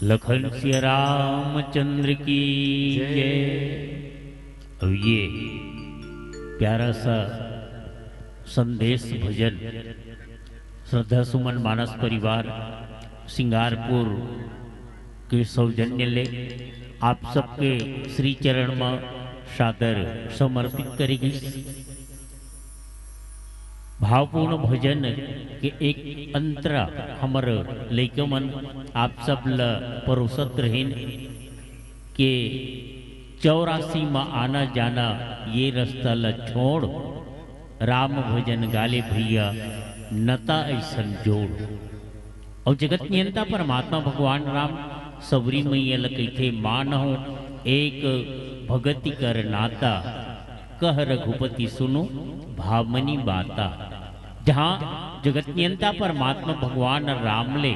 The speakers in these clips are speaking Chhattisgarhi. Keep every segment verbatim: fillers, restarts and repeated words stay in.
लखन सिया रामचंद्र की जय। अब ये प्यारा सा संदेश भजन श्रद्धा सुमन मानस परिवार सिंगारपुर के सौजन्य ले आप सबके श्री चरण म सादर समर्पित करे गिस। भावपूर्ण भजन के एक अंतरा हमर लइका मन आप सब ल परोसत रहिन के चौरासी म आना जाना ये रस्ता ल छोड़, राम भजन गाले भैया नता अइसन जोड़। अउ जगत नियंता परमात्मा भगवान राम सबरी मैया ल कहिथे, मानहु एक भगति कर नाता, कह रघुपति सुनु भावमनी बाता। जहाँ जगत नियंता परमात्मा भगवान राम ले,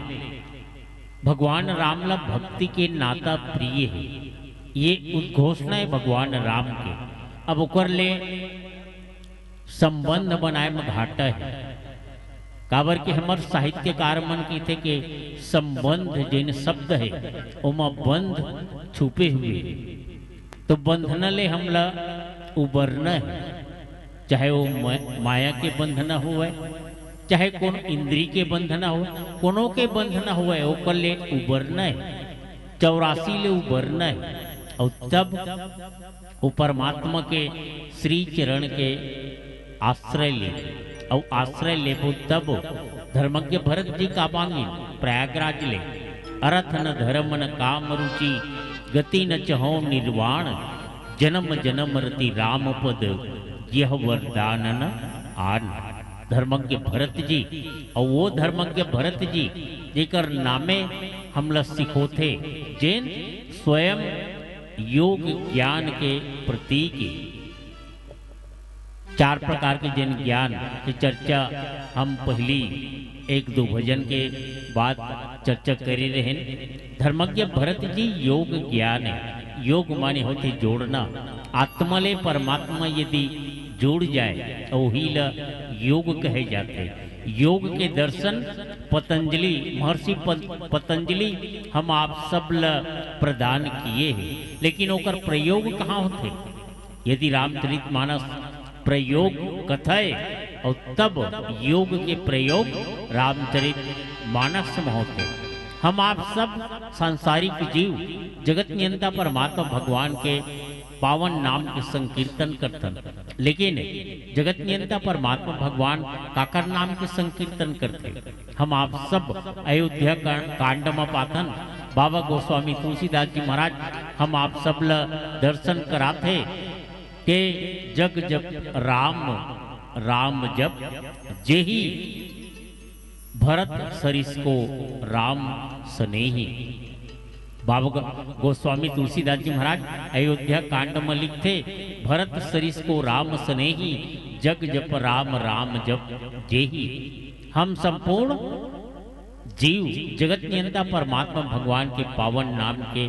भगवान राम ला भक्ति के नाता प्रिय हे, ये उद्घोषणा हे भगवान राम के। अब ओकर ले संबंध बनाए म घाटा हे, काबर कि हमर साहित्यकार मन कहिथे के संबंध जेन शब्द हे, ओमा बंध छुपे हुए हे। तो बंधना ले हमला उबरना हे, चाहे वो म-, माया के बंधना होवय, चाहे कोनो इंद्री के बंधना होवय, कोनो के बंधना होवय, ओकर ले उबरना हे, चौरासी ले उबरना हे। अउ तब वो परमात्मा के श्री चरण के आश्रय ले, अउ आश्रय लेबो तब धर्मज्ञ भरत जी का मांगिन प्रयागराज ले, "अरथ न धर्म न काम रुचि, गति न चहो निर्वाण, जन्म जन्म रति राम पद, यह वरदान न आन।" धर्मज्ञ भरत जी, अउ वो धर्मज्ञ भरत जी जेकर नामे हमला सिखोथे, जेन स्वयं योग ज्ञान के प्रतीक हे। चार प्रकार के जेन ज्ञान के चर्चा हम पहिली एक दो भजन के बाद चर्चा करे रहेन। धर्मज्ञ भरत जी योग ज्ञान हे। योग माने होथे जोड़ना। आत्मा ले परमात्मा यदि जुड़ जाए, तो वही ला योग कहे जाथे। योग के दर्शन पतंजलि, महर्षि पत-, पतंजलि हम आप सब ला प्रदान किए हे, लेकिन ओकर प्रयोग कहाँ होथे? यदि रामचरित मानस प्रयोग कथय अउ तब योग के प्रयोग रामचरित मानस म होथे। हम आप सब सांसारिक जीव जगत नियंता परमात्मा भगवान के पावन नाम के संकीर्तन करथन, लेकिन जगत नियंता परमात्मा भगवान काकर नाम के संकीर्तन करथे? हम आप सब अयोध्या का-, कांड म पाथन, बाबा गोस्वामी तुलसीदास जी महाराज हम आप सब ल दर्शन कराथे के जग जप राम, राम जप जेहि भरत सरिस को राम सनेही। बाबा ग-, गोस्वामी तुलसीदास जी महाराज अयोध्या कांड म लिखथे, "भरत सरिस को राम सनेही, जग जप राम राम जप जेही।" हम संपूर्ण जीव जगत नियंता परमात्मा भगवान के पावन नाम के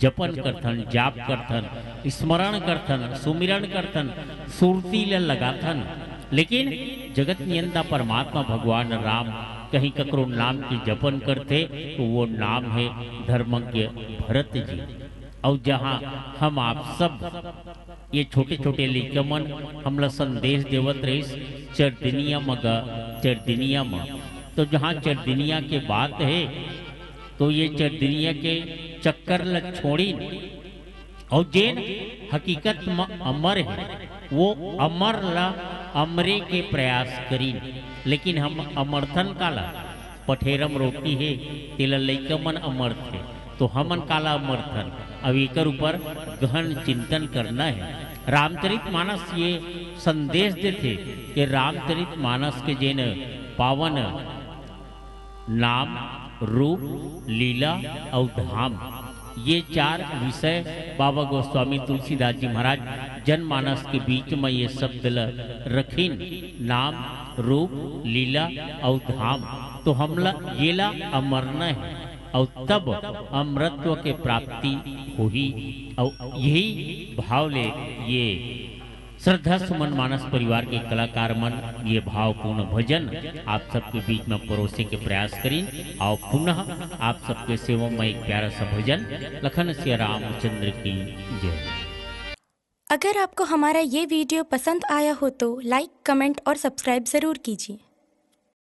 जपन करथन, जाप करथन, स्मरण करथन, सुमिरन करथन, सुरती ल लगाथन, लेकिन जगत नियंता परमात्मा भगवान राम कहीं ककरो नाम के जपन करथे, तो वो नाम हे धर्मज्ञ भरत जी। अउ जहाँ हम आप सब ये छोटे-छोटे लइका मन हमला संदेश देवत रहिस, "चरदिनिया म गा, चरदिनिया म।" तो जहाँ चरदिनिया के बात हे, तो ये चरदिनिया के चक्कर ल छोड़िन, अउ जेन हकीकत म अमर हे, वो अमर ल अमरे के प्रयास करिन। लेकिन हम अमरथन काला? पठेरम रोटी हे, तेला लइका मन अमरथे, तो हमन काला अमरथन? अब एकर ऊपर गहन चिंतन करना हे। रामचरित मानस ये संदेश देथे कि रामचरित मानस के जेन पावन नाम, रूप, लीला अउ धाम, ये चार विषय बाबा गोस्वामी तुलसीदास जी महाराज जनमानस के बीच म ये शब्द ल रखिन, नाम, रूप, लीला अउ धाम। तो हमला येला अमरना हे अउ तब अमरत्व के प्राप्ति होही। अउ यही भाव ले ये श्रद्धा सुमन मानस परिवार के कलाकार मन ये भावपूर्ण भजन आप सबके बीच में परोसे के प्रयास करिन। और पुनः आप सबके सेवा में एक प्यारा सा भजन लखन सिया रामचंद्र की जय। अगर आपको हमारा ये वीडियो पसंद आया हो तो लाइक, कमेंट और सब्सक्राइब ज़रूर कीजिए।